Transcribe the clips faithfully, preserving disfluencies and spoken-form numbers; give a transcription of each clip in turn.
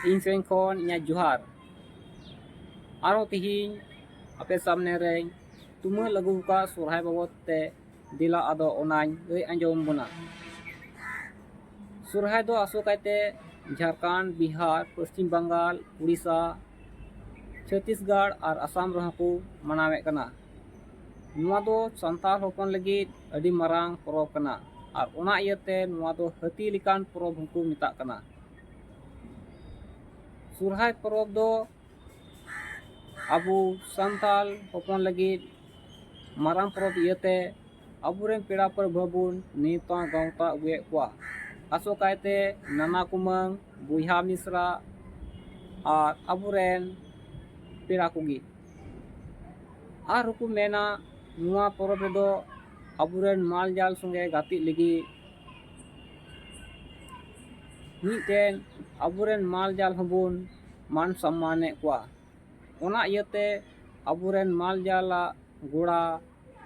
ᱤᱧ ᱥᱮᱱ ᱠᱷᱚᱱ ᱤᱧᱟᱹᱜ ᱡᱚᱦᱟᱨ᱾ ᱟᱨᱦᱚᱸ ᱛᱤᱦᱤᱧ ᱟᱯᱮ ᱥᱟᱢᱱᱮ ᱨᱮᱧ ᱛᱩᱢᱟᱹᱞ ᱟᱹᱜᱩ ᱟᱠᱟᱫ ᱥᱚᱨᱦᱟᱭ ᱵᱟᱵᱚᱫ ᱛᱮ᱾ ᱫᱮᱞᱟ ᱟᱫᱚ ᱚᱱᱟᱧ ᱞᱟᱹᱭ ᱟᱸᱡᱚᱢ ᱵᱚᱱᱟ᱾ ᱥᱚᱨᱦᱟᱭ ᱫᱚ ᱟᱥᱚᱠᱟᱭᱛᱮ ᱡᱷᱟᱲᱠᱷᱚᱸᱰ, ᱵᱤᱦᱟᱨ, ᱯᱚᱥᱪᱤᱢ ᱵᱟᱝᱜᱟᱞ, ᱩᱲᱤᱥᱥᱟ, ᱪᱷᱚᱛᱤᱥᱜᱚᱲ ᱟᱨ ᱟᱥᱟᱢ ᱨᱮᱦᱚᱸ ᱠᱚ ᱢᱟᱱᱟᱣᱮᱫ ᱠᱟᱱᱟ᱾ ᱱᱚᱣᱟ ᱫᱚ ᱥᱟᱱᱛᱟᱲ ᱦᱚᱯᱚᱱ ᱞᱟᱹᱜᱤᱫ ᱟᱹᱰᱤ ᱢᱟᱨᱟᱝ ᱯᱚᱨᱚᱵᱽ ᱠᱟᱱᱟ ᱟᱨ ᱚᱱᱟ ᱤᱭᱟᱹᱛᱮ ᱱᱚᱣᱟ ᱫᱚ ᱦᱟᱹᱛᱤ ᱞᱮᱠᱟᱱ ᱯᱚᱨᱚᱵᱽ ᱦᱚᱸᱠᱚ ᱢᱮᱛᱟᱜ ᱠᱟᱱᱟ᱾ ᱥᱚᱨᱦᱟᱭ ᱯᱚᱨᱚᱵᱽ ᱫᱚ ᱟᱵᱚ ᱥᱟᱱᱛᱟᱲ ᱦᱚᱯᱚᱱ ᱞᱟᱹᱜᱤᱫ ᱢᱟᱨᱟᱝ ᱯᱚᱨᱚᱵᱽ ᱤᱭᱟᱹᱛᱮ ᱟᱵᱚᱨᱮᱱ ᱯᱮᱲᱟ ᱯᱟᱹᱨᱵᱷᱟᱹ ᱵᱚᱱ ᱱᱮᱣᱛᱟ ᱜᱟᱶᱛᱟ ᱟᱹᱜᱩᱭᱮᱫ ᱠᱚᱣᱟ, ᱟᱥᱚᱠᱟᱭᱛᱮ ᱱᱟᱱᱟ ᱠᱩᱢᱟᱹᱝ, ᱵᱚᱭᱦᱟ ᱢᱤᱥᱨᱟ ᱟᱨ ᱟᱵᱚᱨᱮᱱ ᱯᱮᱲᱟ ᱠᱚᱜᱮ᱾ ᱟᱨ ᱦᱚᱸᱠᱚ ᱢᱮᱱᱟ, ᱱᱚᱣᱟ ᱯᱚᱨᱚᱵᱽ ᱨᱮᱫᱚ ᱟᱵᱚᱨᱮᱱ ᱢᱟᱞ ᱡᱟᱞ ᱥᱚᱸᱜᱮ ᱜᱟᱛᱮᱜ ᱞᱟᱹᱜᱤᱫ ᱢᱤᱫᱴᱮᱱ ᱟᱵᱚᱨᱮᱱ ᱢᱟᱞ ᱡᱟᱞ ᱦᱚᱸᱵᱚᱱ ᱢᱟᱱ ᱥᱚᱱᱢᱟᱱᱮᱫ ᱠᱚᱣᱟ᱾ ᱚᱱᱟ ᱤᱭᱟᱹᱛᱮ ᱟᱵᱚᱨᱮᱱ ᱢᱟᱞ ᱡᱟᱞᱟᱜ ᱜᱚᱲᱟ,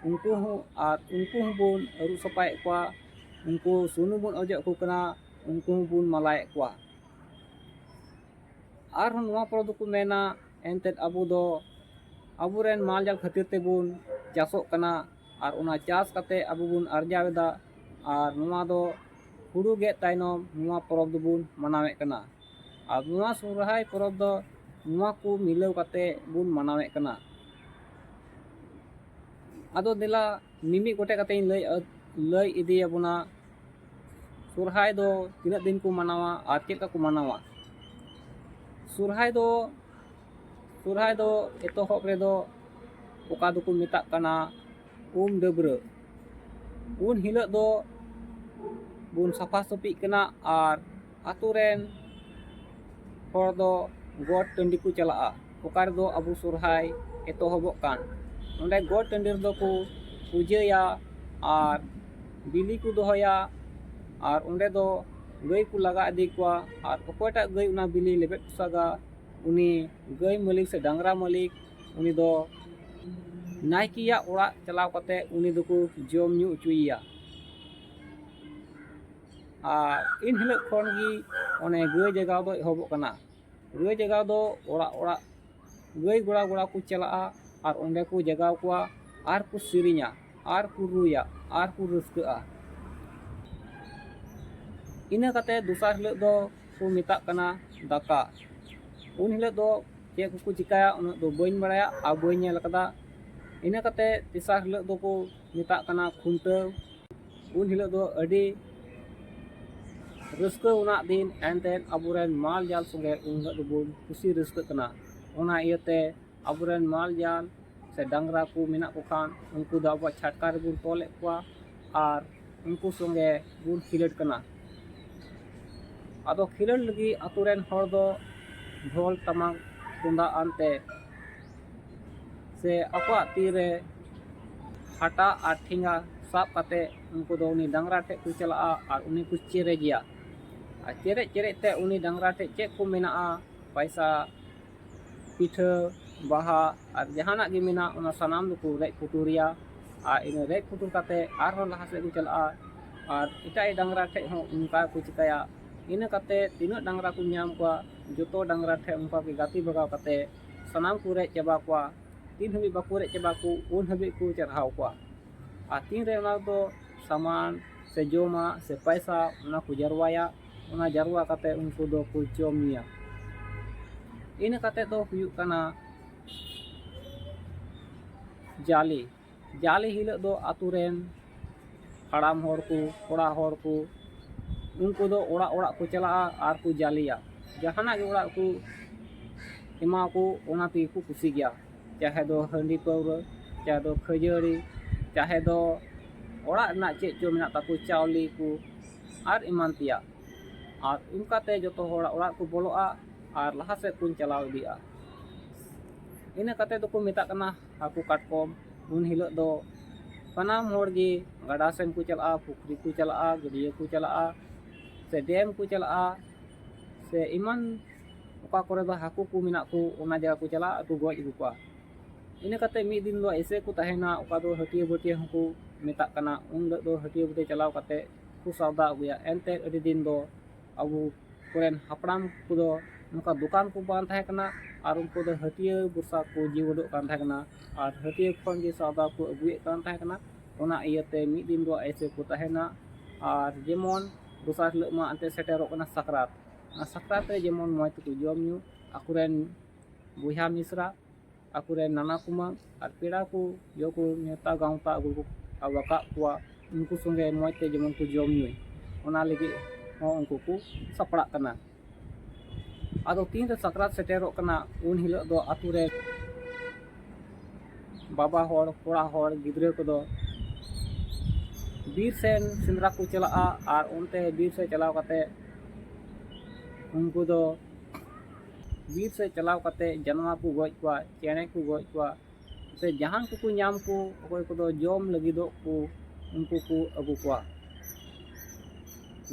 ᱩᱱᱠᱩ ᱦᱚᱸ, ᱟᱨ ᱩᱱᱠᱩ ᱦᱚᱸᱵᱚᱱ ᱟᱹᱨᱩᱵ ᱥᱟᱯᱷᱟᱭᱮᱫ ᱠᱚᱣᱟ, ᱩᱱᱠᱩ ᱥᱩᱱᱩᱢ ᱵᱚᱱ ᱚᱡᱚᱜ ᱟᱠᱚ ᱠᱟᱱᱟ, ᱩᱱᱠᱩ ᱦᱚᱸᱵᱚᱱ ᱢᱟᱞᱟᱭᱮᱫ ᱠᱚᱣᱟ᱾ ᱟᱨᱦᱚᱸ ᱱᱚᱣᱟ ᱯᱚᱨᱚᱵᱽ ᱫᱚᱠᱚ ᱢᱮᱱᱟ, ᱮᱱᱛᱮᱫ ᱟᱵᱚ ᱫᱚ ᱟᱵᱚᱨᱮᱱ ᱢᱟᱞ ᱡᱟᱞ ᱠᱷᱟᱹᱛᱤᱨ ᱛᱮᱵᱚᱱ ᱪᱟᱥᱚᱜ ᱠᱟᱱᱟ ᱟᱨ ᱚᱱᱟ ᱪᱟᱥ ᱠᱟᱛᱮ ᱟᱵᱚ ᱵᱚᱱ ᱟᱨᱡᱟᱣ ᱮᱫᱟ᱾ ᱟᱨ ᱱᱚᱣᱟ ᱫᱚ ᱦᱩᱲᱩ ᱜᱮᱫ ᱛᱟᱭᱱᱚᱢ ᱱᱚᱣᱟ ᱯᱚᱨᱚᱵᱽ ᱫᱚᱵᱚᱱ ᱢᱟᱱᱟᱣᱮᱫ ᱠᱟᱱᱟ᱾ ᱟᱨ ᱱᱚᱣᱟ ᱥᱚᱦᱨᱟᱭ ᱯᱚᱨᱚᱵᱽ ᱫᱚ ᱱᱚᱣᱟ ᱠᱚ ᱢᱤᱞᱟᱹᱣ ᱠᱟᱛᱮ ᱵᱚᱱ ᱢᱟᱱᱟᱣᱮᱫ ᱠᱟᱱᱟ᱾ ᱟᱫᱚ ᱫᱮᱞᱟ ᱢᱤᱢᱤᱫ ᱜᱚᱴᱮᱡ ᱠᱟᱛᱮ ᱤᱧ ᱞᱟᱹᱭ, ᱞᱟᱹᱭ ᱤᱫᱤᱭᱟᱵᱚᱱᱟ᱾ ᱥᱚᱨᱦᱟᱭ ᱫᱚ ᱛᱤᱱᱟᱹᱜ ᱫᱤᱱ ᱠᱚ ᱢᱟᱱᱟᱣᱟ ᱟᱨ ᱪᱮᱫ ᱞᱮᱠᱟ ᱠᱚ ᱢᱟᱱᱟᱣᱟ? ᱥᱚᱨᱦᱟᱭ ᱫᱚ, ᱥᱚᱨᱦᱟᱭ ᱫᱚ ᱮᱛᱚᱦᱚᱵ ᱨᱮᱫᱚ ᱚᱠᱟ ᱫᱚᱠᱚ ᱢᱮᱛᱟᱜ ᱠᱟᱱᱟ ᱩᱢ ᱰᱟᱹᱵᱽᱨᱟᱹ᱾ ᱩᱱ ᱦᱤᱞᱳᱜ ᱫᱚ ᱵᱚᱱ ᱥᱟᱯᱷᱟ ᱥᱟᱹᱯᱷᱤᱜ ᱠᱟᱱᱟ ᱟᱨ ᱟᱛᱳ ᱨᱮᱱ ᱦᱚᱲ ᱫᱚ ᱜᱚᱴ ᱴᱟᱺᱰᱤ ᱠᱚ ᱪᱟᱞᱟᱜᱼᱟ, ᱚᱠᱟ ᱨᱮᱫᱚ ᱟᱵᱚ ᱥᱚᱨᱦᱟᱭ ᱮᱛᱚᱦᱚᱵᱚᱜ ᱠᱟᱱ᱾ ᱚᱸᱰᱮ ᱜᱚᱴ ᱴᱟᱺᱰᱤ ᱨᱮᱫᱚ ᱠᱚ ᱯᱩᱡᱟᱹᱭᱟ ᱟᱨ ᱵᱤᱞᱤ ᱠᱚ ᱫᱚᱦᱚᱭᱟ᱾ ᱟᱨ ᱚᱸᱰᱮ ᱫᱚ ᱜᱟᱹᱭ ᱠᱚ ᱞᱟᱜᱟ ᱤᱫᱤ ᱠᱚᱣᱟ ᱟᱨ ᱚᱠᱚᱭᱴᱟᱜ ᱜᱟᱹᱭ ᱚᱱᱟ ᱵᱤᱞᱤ ᱞᱮᱵᱮᱫ ᱯᱚᱥᱟᱜᱟ, ᱩᱱᱤ ᱜᱟᱹᱭ ᱢᱟᱹᱞᱤᱠ ᱥᱮ ᱰᱟᱝᱨᱟ ᱢᱟᱹᱞᱤᱠ, ᱩᱱᱤ ᱫᱚ ᱱᱟᱭᱠᱮᱭᱟᱜ ᱚᱲᱟᱜ ᱪᱟᱞᱟᱣ ᱠᱟᱛᱮ ᱩᱱᱤ ᱫᱚᱠᱚ ᱡᱚᱢ ᱧᱩ ᱦᱚᱪᱚᱭᱮᱭᱟ᱾ ᱟᱨ ᱤᱱ ᱦᱤᱞᱳᱜ ᱠᱷᱚᱱ ᱜᱮ ᱚᱱᱮ ᱜᱟᱹᱭ ᱡᱟᱜᱟᱣ ᱫᱚ ᱮᱦᱚᱵᱚᱜ ᱠᱟᱱᱟ᱾ ᱜᱟᱹᱭ ᱡᱟᱜᱟᱣ ᱫᱚ ᱚᱲᱟᱜ ᱚᱲᱟᱜ ᱜᱟᱹᱭ ᱜᱚᱲᱟ ᱜᱚᱲᱟ ᱠᱚ ᱪᱟᱞᱟᱜᱼᱟ ᱟᱨ ᱚᱸᱰᱮ ᱠᱚ ᱡᱟᱜᱟᱣ ᱠᱚᱣᱟ ᱟᱨ ᱠᱚ ᱥᱮᱨᱮᱧᱟ ᱟᱨ ᱠᱚ ᱨᱩᱭᱟ ᱟᱨ ᱠᱚ ᱨᱟᱹᱥᱠᱟᱹᱜᱼᱟ᱾ ᱤᱱᱟᱹ ᱠᱟᱛᱮ ᱫᱚᱥᱟᱨ ᱦᱤᱞᱳᱜ ᱫᱚ ᱠᱚ ᱢᱮᱛᱟᱜ ᱠᱟᱱᱟ ᱫᱟᱠᱟ᱾ ᱩᱱ ᱦᱤᱞᱳᱜ ᱫᱚ ᱪᱮᱫ ᱠᱚᱠᱚ ᱪᱤᱠᱟᱹᱭᱟ ᱩᱱᱟᱹᱜ ᱫᱚ ᱵᱟᱹᱧ ᱵᱟᱲᱟᱭᱟ ᱟᱨ ᱵᱟᱹᱧ ᱧᱮᱞ ᱟᱠᱟᱫᱟ᱾ ᱤᱱᱟᱹ ᱠᱟᱛᱮ ᱛᱮᱥᱟᱨ ᱦᱤᱞᱳᱜ ᱫᱚᱠᱚ ᱢᱮᱛᱟᱜ ᱠᱟᱱᱟ ᱠᱷᱩᱱᱴᱟᱹᱣ᱾ ᱩᱱ ᱦᱤᱞᱳᱜ ᱫᱚ ᱟᱹᱰᱤ ᱨᱟᱹᱥᱠᱟᱹ ᱟᱱᱟᱜ ᱫᱤᱱ, ᱮᱱᱛᱮᱫ ᱟᱵᱚᱨᱮᱱ ᱢᱟᱞ ᱡᱟᱞ ᱥᱚᱸᱜᱮ ᱩᱱ ᱦᱤᱞᱳᱜ ᱫᱚᱵᱚᱱ ᱠᱩᱥᱤ ᱨᱟᱹᱥᱠᱟᱹᱜ ᱠᱟᱱᱟ᱾ ᱚᱱᱟ ᱤᱭᱟᱹᱛᱮ ᱟᱵᱚᱨᱮᱱ ᱢᱟᱞ ᱡᱟᱞ ᱥᱮ ᱰᱟᱝᱨᱟ ᱠᱚ ᱢᱮᱱᱟᱜ ᱠᱚ ᱠᱷᱟᱱ ᱩᱱᱠᱩ ᱫᱚ ᱟᱵᱚᱣᱟᱜ ᱪᱷᱟᱴᱠᱟ ᱨᱮᱵᱚᱱ ᱛᱚᱞᱮᱫ ᱠᱚᱣᱟ ᱟᱨ ᱩᱱᱠᱩ ᱥᱚᱸᱜᱮ ᱵᱚᱱ ᱠᱷᱮᱞᱳᱰ ᱠᱟᱱᱟ᱾ ᱟᱫᱚ ᱠᱷᱮᱞᱳᱰ ᱞᱟᱹᱜᱤᱫ ᱟᱛᱳ ᱨᱮᱱ ᱦᱚᱲ ᱫᱚ ᱰᱷᱳᱞ ᱴᱟᱢᱟᱠ ᱛᱩᱢᱫᱟᱜ ᱟᱱᱛᱮ ᱥᱮ ᱟᱠᱚᱣᱟᱜ ᱛᱤ ᱨᱮ ᱦᱟᱴᱟᱜ ᱟᱨ ᱴᱷᱮᱸᱜᱟ ᱥᱟᱵ ᱠᱟᱛᱮ ᱩᱱᱠᱩ ᱫᱚ ᱩᱱᱤ ᱰᱟᱝᱨᱟ ᱴᱷᱮᱡ ᱠᱚ ᱪᱟᱞᱟᱜᱼᱟ ᱟᱨ ᱩᱱᱤ ᱠᱚ ᱪᱮᱨᱮᱡᱮᱭᱟ᱾ ᱟᱨ ᱪᱮᱨᱮᱡ ᱪᱮᱨᱮᱡ ᱛᱮ ᱩᱱᱤ ᱰᱟᱝᱨᱟ ᱴᱷᱮᱡ ᱪᱮᱫ ᱠᱚ ᱢᱮᱱᱟᱜᱼᱟ, ᱯᱟᱭᱥᱟ, ᱯᱤᱴᱷᱟᱹ, ᱵᱟᱦᱟ ᱟᱨ ᱡᱟᱦᱟᱱᱟᱜ ᱜᱮ ᱢᱮᱱᱟᱜ, ᱚᱱᱟ ᱥᱟᱱᱟᱢ ᱫᱚᱠᱚ ᱨᱮᱡ ᱯᱩᱴᱩᱨᱮᱭᱟ᱾ ᱟᱨ ᱤᱱᱟᱹ ᱨᱮᱡ ᱯᱩᱴᱩᱨ ᱠᱟᱛᱮ ᱟᱨᱦᱚᱸ ᱞᱟᱦᱟ ᱥᱮᱫ ᱠᱚ ᱪᱟᱞᱟᱜᱼᱟ ᱟᱨ ᱮᱴᱟᱜ ᱰᱟᱝᱨᱟ ᱴᱷᱮᱡ ᱦᱚᱸ ᱚᱱᱠᱟ ᱠᱚ ᱪᱤᱠᱟᱹᱭᱟ᱾ ᱤᱱᱟᱹ ᱠᱟᱛᱮ ᱛᱤᱱᱟᱹᱜ ᱰᱟᱝᱨᱟ ᱠᱚ ᱧᱟᱢ ᱠᱚᱣᱟ, ᱡᱚᱛᱚ ᱰᱟᱝᱨᱟ ᱴᱷᱮᱡ ᱚᱱᱠᱟ ᱜᱮ ᱜᱟᱛᱮ ᱵᱷᱟᱜᱟᱣ ᱠᱟᱛᱮ ᱥᱟᱱᱟᱢ ᱠᱚ ᱨᱮᱡ ᱪᱟᱵᱟ ᱠᱚᱣᱟ᱾ ᱛᱤᱱ ᱦᱟᱹᱵᱤᱡ ᱵᱟᱠᱚ ᱨᱮᱡ ᱪᱟᱵᱟ ᱠᱚ, ᱩᱱ ᱦᱟᱹᱵᱤᱡ ᱠᱚ ᱪᱟᱨᱦᱟᱣ ᱠᱚᱣᱟ᱾ ᱟᱨ ᱛᱤᱱᱨᱮ ᱚᱱᱟ ᱫᱚ ᱥᱟᱢᱟᱱ ᱥᱮ ᱡᱚᱢᱟᱜ ᱥᱮ ᱯᱟᱭᱥᱟ, ᱚᱱᱟ ᱠᱚ ᱡᱟᱨᱣᱟᱭᱟ, ᱚᱱᱟ ᱡᱟᱨᱣᱟ ᱠᱟᱛᱮ ᱩᱱᱠᱩ ᱫᱚᱠᱚ ᱡᱚᱢ ᱧᱩᱭᱟ᱾ ᱤᱱᱟᱹ ᱠᱟᱛᱮ ᱫᱚ ᱦᱩᱭᱩᱜ ᱠᱟᱱᱟ ᱡᱟᱞᱮ᱾ ᱡᱟᱞᱮ ᱦᱤᱞᱳᱜ ᱫᱚ ᱟᱛᱳ ᱨᱮᱱ ᱦᱟᱲᱟᱢ ᱦᱚᱲ ᱠᱚ, ᱠᱚᱲᱟ ᱦᱚᱲ ᱠᱚ, ᱩᱱᱠᱩ ᱫᱚ ᱚᱲᱟᱜ ᱚᱲᱟᱜ ᱠᱚ ᱪᱟᱞᱟᱜᱼᱟ ᱟᱨ ᱠᱚ ᱡᱟᱞᱮᱭᱟ᱾ ᱡᱟᱦᱟᱱᱟᱜ ᱜᱮ ᱚᱲᱟᱜ ᱠᱚ ᱮᱢᱟ ᱠᱚ, ᱚᱱᱟ ᱛᱮᱜᱮ ᱠᱚ ᱠᱩᱥᱤ ᱜᱮᱭᱟ᱾ ᱪᱟᱦᱮ ᱫᱚ ᱦᱟᱺᱰᱤ ᱯᱟᱹᱣᱨᱟᱹ, ᱪᱟᱦᱮ ᱫᱚ ᱠᱷᱟᱹᱡᱟᱹᱲᱤ, ᱪᱟᱦᱮ ᱫᱚ ᱚᱲᱟᱜ ᱨᱮᱱᱟᱜ ᱪᱮᱫ ᱪᱚ ᱢᱮᱱᱟᱜ ᱛᱟᱠᱚ, ᱪᱟᱣᱞᱮ ᱠᱚ ᱟᱨ ᱮᱢᱟᱱ ᱛᱮᱭᱟᱜ᱾ ᱟᱨ ᱚᱱᱠᱟᱛᱮ ᱡᱚᱛᱚ ᱦᱚᱲᱟᱜ ᱚᱲᱟᱜ ᱠᱚ ᱵᱚᱞᱚᱜᱼᱟ ᱟᱨ ᱞᱟᱦᱟ ᱥᱮᱫ ᱠᱚ ᱪᱟᱞᱟᱣ ᱤᱫᱤᱜᱼᱟ᱾ ᱤᱱᱟᱹ ᱠᱟᱛᱮ ᱫᱚᱠᱚ ᱢᱮᱛᱟᱜ ᱠᱟᱱᱟ ᱦᱟᱹᱠᱩ ᱠᱟᱴᱠᱚᱢ᱾ ᱩᱱ ᱦᱤᱞᱳᱜ ᱫᱚ ᱥᱟᱱᱟᱢ ᱦᱚᱲ ᱜᱮ ᱜᱟᱰᱟ ᱥᱮᱱ ᱠᱚ ᱪᱟᱞᱟᱜᱼᱟ, ᱯᱩᱠᱷᱨᱤ ᱠᱚ ᱪᱟᱞᱟᱜᱼᱟ, ᱜᱟᱹᱰᱭᱟᱹ ᱠᱚ ᱪᱟᱞᱟᱜᱼᱟ, ᱥᱮ ᱰᱮᱢ ᱠᱚ ᱪᱟᱞᱟᱜᱼᱟ, ᱥᱮ ᱮᱢᱟᱱ ᱚᱠᱟ ᱠᱚᱨᱮ ᱫᱚ ᱦᱟᱹᱠᱩ ᱠᱚ ᱢᱮᱱᱟᱜ ᱠᱚ, ᱚᱱᱟ ᱡᱟᱭᱜᱟ ᱠᱚ ᱪᱟᱞᱟᱜᱼᱟ ᱟᱨ ᱠᱚ ᱜᱚᱡ ᱟᱹᱜᱩ ᱠᱚᱣᱟ᱾ ᱤᱱᱟᱹ ᱠᱟᱛᱮ ᱢᱤᱫ ᱫᱤᱱ ᱫᱚ ᱮᱭᱥᱮ ᱠᱚ ᱛᱟᱦᱮᱱᱟ, ᱚᱠᱟ ᱫᱚ ᱦᱟᱹᱴᱤᱭᱟᱹ ᱵᱟᱹᱴᱤᱭᱟᱹ ᱦᱚᱸᱠᱚ ᱢᱮᱛᱟᱜ ᱠᱟᱱᱟ᱾ ᱩᱱ ᱦᱤᱞᱳᱜ ᱫᱚ ᱦᱟᱹᱴᱤᱭᱟᱹ ᱵᱟᱹᱴᱤᱭᱟᱹ ᱪᱟᱞᱟᱣ ᱠᱟᱛᱮ ᱠᱚ ᱥᱟᱣᱫᱟ ᱟᱹᱜᱩᱭᱟ᱾ ᱮᱱᱛᱮ ᱟᱹᱰᱤ ᱫᱤᱱ ᱫᱚ ᱟᱵᱚ ᱠᱚᱨᱮᱱ ᱦᱟᱯᱲᱟᱢ ᱠᱚᱫᱚ ᱱᱚᱝᱠᱟ ᱫᱚᱠᱟᱱ ᱠᱚ ᱵᱟᱝ ᱛᱟᱦᱮᱸ ᱠᱟᱱᱟ, ᱟᱨ ᱩᱱᱠᱩ ᱫᱚ ᱦᱟᱹᱴᱭᱟᱹ ᱵᱚᱨᱥᱟ ᱠᱚ ᱡᱤᱣᱮᱫᱚᱜ ᱠᱟᱱ ᱛᱟᱦᱮᱸ ᱠᱟᱱᱟ, ᱟᱨ ᱦᱟᱹᱴᱭᱟᱹ ᱠᱷᱚᱱ ᱜᱮ ᱥᱟᱣᱫᱟ ᱠᱚ ᱟᱹᱜᱩᱭᱮᱫ ᱠᱟᱱ ᱛᱟᱦᱮᱸ ᱠᱟᱱᱟ᱾ ᱚᱱᱟ ᱤᱭᱟᱹᱛᱮ ᱢᱤᱫ ᱫᱤᱱ ᱫᱚ ᱮᱭᱥᱮ ᱠᱚ ᱛᱟᱦᱮᱱᱟ᱾ ᱟᱨ ᱡᱮᱢᱚᱱ ᱫᱚᱥᱟᱨ ᱦᱤᱞᱳᱜ ᱢᱟ ᱮᱱᱛᱮ ᱥᱮᱴᱮᱨᱚᱜ ᱠᱟᱱᱟ ᱥᱟᱠᱨᱟᱛ᱾ ᱚᱱᱟ ᱥᱟᱠᱨᱟᱛ ᱨᱮ ᱡᱮᱢᱚᱱ ᱢᱚᱡᱽ ᱛᱮᱠᱚ ᱡᱚᱢ ᱧᱩ, ᱟᱠᱚᱨᱮᱱ ᱵᱚᱭᱦᱟ ᱢᱤᱥᱨᱟ, ᱟᱠᱚᱨᱮᱱ ᱱᱟᱱᱟ ᱠᱩᱢᱟᱹᱝ ᱟᱨ ᱯᱮᱲᱟ ᱠᱚ ᱡᱚ ᱠᱚ ᱱᱮᱣᱛᱟ ᱜᱟᱶᱛᱟ ᱟᱹᱜᱩ ᱠᱚ ᱟᱠᱟᱫ ᱠᱚᱣᱟ, ᱩᱱᱠᱩ ᱥᱚᱸᱜᱮ ᱢᱚᱡᱽ ᱛᱮ ᱡᱮᱢᱚᱱ ᱠᱚ ᱡᱚᱢ ᱧᱩᱭ, ᱚᱱᱟ ᱞᱟᱹᱜᱤᱫ ᱦᱚᱸ ᱩᱱᱠᱩ ᱠᱚ ᱥᱟᱯᱲᱟᱜ ᱠᱟᱱᱟ᱾ ᱟᱫᱚ ᱛᱤᱱᱨᱮ ᱥᱟᱠᱨᱟᱛ ᱥᱮᱴᱮᱨᱚᱜ ᱠᱟᱱᱟ, ᱩᱱ ᱦᱤᱞᱳᱜ ᱫᱚ ᱟᱛᱳ ᱨᱮ ᱵᱟᱵᱟ ᱦᱚᱲ, ᱠᱚᱲᱟ ᱦᱚᱲ, ᱜᱤᱫᱽᱨᱟᱹ ᱠᱚᱫᱚ ᱵᱤᱨ ᱥᱮᱱ ᱥᱮᱸᱫᱽᱨᱟ ᱠᱚ ᱪᱟᱞᱟᱜᱼᱟ᱾ ᱟᱨ ᱚᱱᱛᱮ ᱵᱤᱨ ᱥᱮᱫ ᱪᱟᱞᱟᱣ ᱠᱟᱛᱮ ᱩᱱᱠᱩ ᱫᱚ ᱵᱤᱨ ᱥᱮᱫ ᱪᱟᱞᱟᱣ ᱠᱟᱛᱮ ᱡᱟᱱᱣᱟᱨ ᱠᱚ ᱜᱚᱡ ᱠᱚᱣᱟ, ᱪᱮᱬᱮ ᱠᱚ ᱜᱚᱡ ᱠᱚᱣᱟ, ᱥᱮ ᱡᱟᱦᱟᱱ ᱠᱚᱠᱚ ᱧᱟᱢ ᱠᱚ, ᱚᱠᱚᱭ ᱠᱚᱫᱚ ᱡᱚᱢ ᱞᱟᱹᱜᱤᱫᱚᱜ ᱠᱚ, ᱩᱱᱠᱩ ᱠᱚ ᱟᱹᱜᱩ ᱠᱚᱣᱟ᱾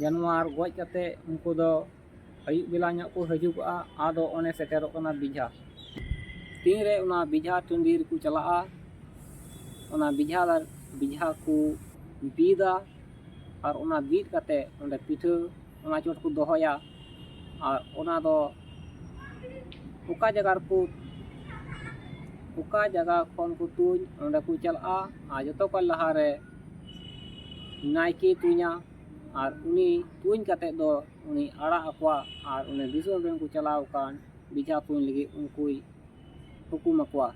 ᱡᱟᱱᱣᱟᱨ ᱜᱚᱡ ᱠᱟᱛᱮ ᱩᱱᱠᱩ ᱫᱚ ᱟᱹᱭᱩᱵ ᱵᱮᱞᱟ ᱧᱚᱜ ᱠᱚ ᱦᱤᱡᱩᱜᱚᱜᱼᱟ᱾ ᱟᱫᱚ ᱚᱱᱮ ᱥᱮᱴᱮᱨᱚᱜ ᱠᱟᱱᱟ ᱵᱮᱡᱷᱟ᱾ ᱛᱤᱱᱨᱮ ᱚᱱᱟ ᱵᱮᱡᱷᱟ ᱴᱟᱺᱰᱤ ᱨᱮᱠᱚ ᱪᱟᱞᱟᱜᱼᱟ, ᱚᱱᱟ ᱵᱮᱡᱷᱟ ᱫᱟᱨ-, ᱵᱮᱡᱷᱟ ᱠᱚ ᱵᱤᱫᱟ᱾ ᱟᱨ ᱚᱱᱟ ᱵᱤᱫ ᱠᱟᱛᱮ ᱚᱸᱰᱮ ᱯᱤᱴᱷᱟᱹ ᱚᱱᱟ ᱪᱚᱴ ᱠᱚ ᱫᱚᱦᱚᱭᱟ᱾ ᱟᱨ ᱚᱱᱟ ᱫᱚ ᱚᱠᱟ ᱡᱟᱭᱜᱟ ᱨᱮᱠᱚ, ᱚᱠᱟ ᱡᱟᱭᱜᱟ ᱠᱷᱚᱱ ᱠᱚ ᱛᱩᱧ, ᱚᱸᱰᱮ ᱠᱚ ᱪᱟᱞᱟᱜᱼᱟ᱾ ᱟᱨ ᱡᱚᱛᱚ ᱠᱷᱚᱱ ᱞᱟᱦᱟᱨᱮ ᱱᱟᱭᱠᱮ ᱛᱩᱧᱟ᱾ ᱟᱨ ᱩᱱᱤ ᱛᱩᱧ ᱠᱟᱛᱮ ᱫᱚ ᱩᱱᱤ ᱟᱲᱟᱜ ᱟᱠᱚᱣᱟ᱾ ᱟᱨ ᱩᱱᱤ ᱫᱤᱥᱚᱢ ᱨᱮᱱ ᱠᱚ ᱪᱟᱞᱟᱣ ᱟᱠᱟᱱ ᱵᱮᱡᱷᱟ ᱛᱩᱧ ᱞᱟᱹᱜᱤᱫ ᱩᱱᱠᱩᱭ ᱦᱩᱠᱩᱢ ᱟᱠᱚᱣᱟ᱾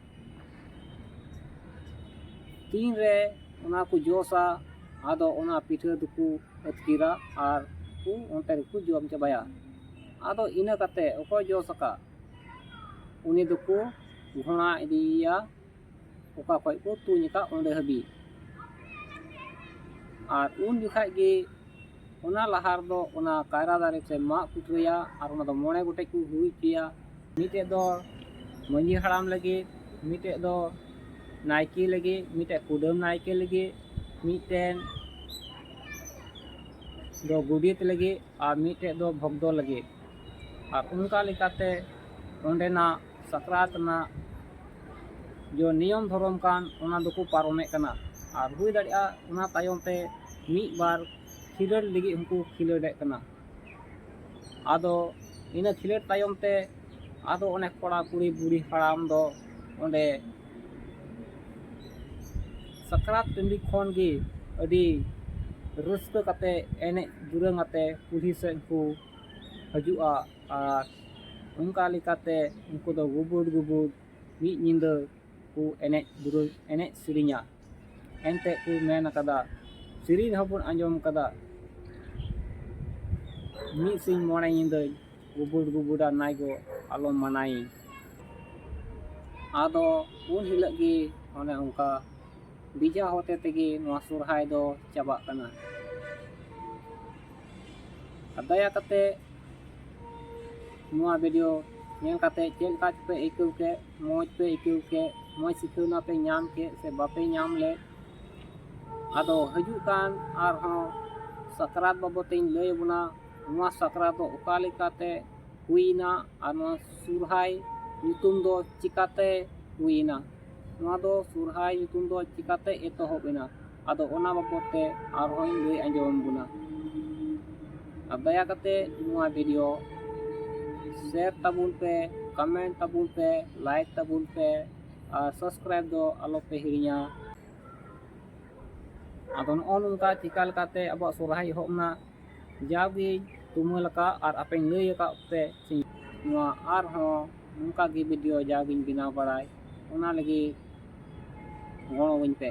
ᱛᱤᱱᱨᱮ ᱚᱱᱟ ᱠᱚ ᱡᱚᱥᱟ, ᱟᱫᱚ ᱚᱱᱟ ᱯᱤᱴᱷᱟᱹ ᱫᱚᱠᱚ ᱟᱹᱛᱠᱤᱨᱟ ᱟᱨ ᱠᱚ ᱚᱱᱛᱮ ᱨᱮᱠᱚ ᱡᱚᱢ ᱪᱟᱵᱟᱭᱟ᱾ ᱟᱫᱚ ᱤᱱᱟᱹ ᱠᱟᱛᱮ ᱚᱠᱚᱭ ᱡᱚᱥ ᱟᱠᱟᱫ, ᱩᱱᱤ ᱫᱚᱠᱚ ᱜᱷᱚᱲᱟ ᱤᱫᱤᱭᱮᱭᱟ, ᱚᱠᱟ ᱠᱷᱚᱡ ᱠᱚ ᱛᱩᱧ ᱟᱠᱟᱫ ᱚᱸᱰᱮ ᱦᱟᱹᱵᱤᱡ᱾ ᱟᱨ ᱩᱱ ᱡᱚᱠᱷᱟᱡ ᱜᱮ ᱚᱱᱟ ᱞᱟᱦᱟ ᱨᱮᱫᱚ ᱚᱱᱟ ᱠᱟᱭᱨᱟ ᱫᱟᱨᱮ ᱠᱚ ᱢᱟᱜ ᱠᱩᱴᱨᱟᱹᱭᱟ ᱟᱨ ᱚᱱᱟ ᱫᱚ ᱢᱚᱬᱮ ᱜᱚᱴᱮᱡ ᱠᱚ ᱦᱩᱭ ᱦᱚᱪᱚᱭᱟ᱾ ᱢᱤᱫᱴᱮᱡ ᱫᱚ ᱢᱟᱹᱡᱷᱤ ᱦᱟᱲᱟᱢ ᱞᱟᱹᱜᱤᱫ, ᱢᱤᱫᱴᱮᱡ ᱫᱚ ᱱᱟᱭᱠᱮ ᱞᱟᱹᱜᱤᱫ, ᱢᱤᱫᱴᱮᱡ ᱠᱩᱰᱟᱹᱢ ᱱᱟᱭᱠᱮ ᱞᱟᱹᱜᱤᱫ, ᱢᱤᱫᱴᱮᱱ ᱫᱚ ᱜᱚᱰᱮᱛ ᱞᱟᱹᱜᱤᱫ ᱟᱨ ᱢᱤᱫᱴᱮᱡ ᱫᱚ ᱵᱷᱚᱠᱛᱚ ᱞᱟᱹᱜᱤᱫ᱾ ᱟᱨ ᱚᱱᱠᱟ ᱞᱮᱠᱟᱛᱮ ᱚᱸᱰᱮᱱᱟᱜ ᱥᱟᱠᱨᱟᱛ ᱨᱮᱱᱟᱜ ᱡᱚ ᱱᱤᱭᱚᱢ ᱫᱷᱚᱨᱚᱢ ᱠᱟᱱ, ᱚᱱᱟ ᱫᱚᱠᱚ ᱯᱟᱨᱚᱢᱮᱫ ᱠᱟᱱᱟ᱾ ᱟᱨ ᱦᱩᱭ ᱫᱟᱲᱮᱭᱟᱜᱼᱟ ᱚᱱᱟ ᱛᱟᱭᱚᱢ ᱛᱮ ᱢᱤᱫ ᱵᱟᱨ ᱠᱷᱮᱞᱳᱰ ᱞᱟᱹᱜᱤᱫ ᱦᱚᱸᱠᱚ ᱠᱷᱮᱞᱳᱰᱮᱫ ᱠᱟᱱᱟ᱾ ᱟᱫᱚ ᱤᱱᱟᱹ ᱠᱷᱮᱞᱳᱰ ᱛᱟᱭᱚᱢ ᱛᱮ ᱟᱫᱚ ᱚᱱᱮ ᱠᱚᱲᱟ ᱠᱩᱲᱤ ᱵᱩᱲᱦᱤ ᱦᱟᱲᱟᱢ ᱫᱚ ᱚᱸᱰᱮ ᱥᱟᱠᱨᱟᱛ ᱴᱟᱺᱰᱤ ᱠᱷᱚᱱ ᱜᱮ ᱟᱹᱰᱤ ᱨᱟᱹᱥᱠᱟᱹ ᱠᱟᱛᱮ ᱮᱱᱮᱡ ᱫᱩᱨᱟᱹᱝ ᱟᱛᱮ ᱠᱩᱞᱦᱤ ᱥᱮᱫ ᱠᱚ ᱦᱤᱡᱩᱜᱼᱟ᱾ ᱟᱨ ᱚᱱᱠᱟ ᱞᱮᱠᱟᱛᱮ ᱩᱱᱠᱩ ᱫᱚ ᱜᱩᱵᱩᱰ ᱜᱩᱵᱩᱰ ᱢᱤᱫ ᱧᱤᱫᱟᱹ ᱠᱚ ᱮᱱᱮᱡ ᱫᱩᱨᱟᱹᱝ, ᱮᱱᱮᱡ ᱥᱮᱨᱮᱧᱟ᱾ ᱮᱱᱛᱮ ᱠᱚ ᱢᱮᱱ ᱟᱠᱟᱫᱟ, ᱥᱮᱨᱮᱧ ᱦᱚᱸᱵᱚᱱ ᱟᱸᱡᱚᱢ ᱟᱠᱟᱫᱟ, ᱢᱤᱫ ᱥᱤᱧ ᱢᱚᱬᱮ ᱧᱤᱫᱟᱹ ᱜᱩᱵᱩᱰ ᱜᱩᱵᱩᱰᱟ ᱱᱟᱭ ᱜᱚ ᱟᱞᱚᱢ ᱢᱟᱱᱟᱭᱤᱧ᱾ ᱟᱫᱚ ᱩᱱ ᱦᱤᱞᱳᱜ ᱜᱮ ᱚᱱᱮ ᱚᱱᱠᱟ ᱵᱮᱡᱷᱟ ᱦᱚᱛᱮ ᱛᱮᱜᱮ ᱱᱚᱣᱟ ᱥᱚᱨᱦᱟᱭ ᱫᱚ ᱪᱟᱵᱟᱜ ᱠᱟᱱᱟ᱾ ᱟᱨ ᱫᱟᱭᱟ ᱠᱟᱛᱮ ᱱᱚᱣᱟ ᱵᱷᱤᱰᱤᱭᱳ ᱧᱮᱞ ᱠᱟᱛᱮ ᱪᱮᱫ ᱞᱮᱠᱟ ᱯᱮ ᱟᱹᱭᱠᱟᱹᱣ ᱠᱮᱫ, ᱢᱚᱡᱽ ᱯᱮ ᱟᱹᱭᱠᱟᱹᱣ ᱠᱮᱫ, ᱢᱚᱡᱽ ᱥᱤᱠᱷᱟᱹᱣᱱᱟ ᱯᱮ ᱧᱟᱢ ᱠᱮᱫ ᱥᱮ ᱵᱟᱯᱮ ᱧᱟᱢ ᱞᱮᱫ, ᱟᱫᱚ ᱦᱤᱡᱩᱜ ᱠᱟᱱ ᱟᱨᱦᱚᱸ ᱥᱟᱠᱨᱟᱛ ᱵᱟᱵᱚᱫ ᱛᱮᱧ ᱞᱟᱹᱭ ᱟᱵᱚᱱᱟ᱾ ᱱᱚᱣᱟ ᱥᱟᱠᱨᱟᱛ ᱫᱚ ᱚᱠᱟ ᱞᱮᱠᱟᱛᱮ ᱦᱩᱭᱮᱱᱟ ᱟᱨ ᱱᱚᱣᱟ ᱥᱚᱨᱦᱟᱭ ᱧᱩᱛᱩᱢ ᱫᱚ ᱪᱤᱠᱟᱛᱮ ᱦᱩᱭᱮᱱᱟ? ᱱᱚᱣᱟ ᱫᱚ ᱥᱚᱨᱦᱟᱭ ᱧᱩᱛᱩᱢ ᱫᱚ ᱪᱤᱠᱟᱛᱮ ᱮᱛᱚᱦᱚᱵ ᱮᱱᱟ? ᱟᱫᱚ ᱚᱱᱟ ᱵᱟᱵᱚᱫ ᱛᱮ ᱟᱨᱦᱚᱸᱧ ᱞᱟᱹᱭ ᱟᱸᱡᱚᱢ ᱟᱵᱚᱱᱟ᱾ ᱟᱨ ᱫᱟᱭᱟ ᱠᱟᱛᱮ ᱱᱚᱣᱟ ᱵᱷᱤᱰᱤᱭᱳ ᱥᱮᱭᱟᱨ ᱛᱟᱵᱚᱱ ᱯᱮ, ᱠᱚᱢᱮᱱᱴ ᱛᱟᱵᱚᱱ ᱯᱮ, ᱞᱟᱭᱤᱠ ᱛᱟᱵᱚᱱ ᱯᱮ ᱟᱨ ᱥᱟᱵᱥᱠᱨᱟᱭᱤᱵ ᱫᱚ ᱟᱞᱚ ᱯᱮ ᱦᱤᱲᱤᱧᱟ᱾ ᱟᱫᱚ ᱱᱚᱜᱼᱚ ᱱᱚᱝᱠᱟ ᱪᱤᱠᱟ ᱞᱮᱠᱟᱛᱮ ᱟᱵᱚᱣᱟᱜ ᱥᱚᱨᱦᱟᱭ ᱮᱦᱚᱵ ᱮᱱᱟ, ᱡᱟᱣᱜᱮᱧ ᱛᱩᱢᱟᱹᱞ ᱟᱠᱟᱫ ᱟᱨ ᱟᱯᱮᱧ ᱞᱟᱹᱭ ᱟᱠᱟᱫ ᱯᱮ, ᱱᱚᱣᱟ ᱟᱨᱦᱚᱸ ᱱᱚᱝᱠᱟ ᱜᱮ ᱵᱷᱤᱰᱤᱭᱳ ᱡᱟᱣᱜᱮᱧ ᱵᱮᱱᱟᱣ ᱵᱟᱲᱟᱭ, ᱚᱱᱟ ᱞᱟᱹᱜᱤᱫ ᱜᱚᱲᱚᱣᱟᱹᱧ ᱯᱮ᱾